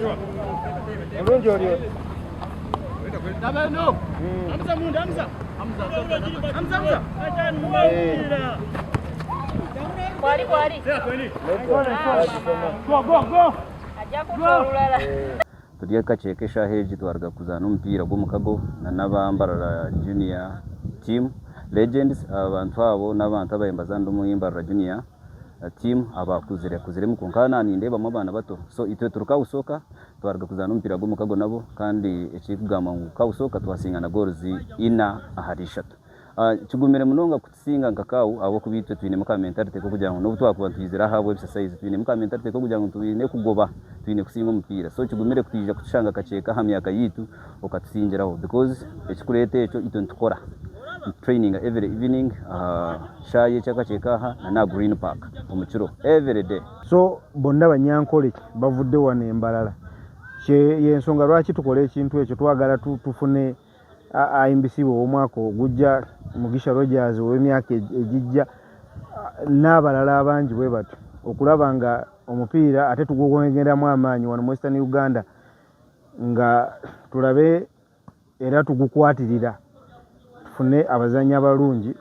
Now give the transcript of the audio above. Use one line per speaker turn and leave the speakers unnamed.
Mulungi ori ota?
Turi akaceeka eshaaha egi twaruga kuzaana omupiira gw'omukago na n'aba Mbarara Junior Team Legends. Abantu abo n'abantu ababaire nibazaanira omu Mbarara Junior Team abakuzire kuziremu kwonka naaba nindeebamu abaana bato. So itwe turi Cow Soccer twaruga kuzaana omupiira gw'omukago nabo kandi ekirikugambwa ngu Cow Soccer twasinga na goals ina ahari ishatu. Kigumire munonga kutusinga nka Cow ahabw'okuba itwe twinemu ka mentality k'okugira ngu n'obu twakuba nitwizira ahabw'ebisasayizi twinemu ka mentality k'okugira ngu twine kugoba, twine kusinga omupiira. So kigumire kwija kutushanga kakyeka aha myaka yaitu okatusingiraho because ekirikureeta ekyo itwe nitukora, nitutraininga every evening aha shaaha eki akakyeka aha na n'aha Green Park omu kiro every day.
So bonna Banyankore bavudde wano e Mbarara. Y'ensonga lwaki tukola ekintu ekyo twagala tufune Ahimbisibwe ow'omwaka ogujja, Mugisha Rogers ow'emyaka egijja n'abalala abangi bwe batyo okulaba nga omupiira ate tugwongeramu amaanyi wano mu Western Uganda nga tulabe era tugukwatirira tufune abazannyi abalungi.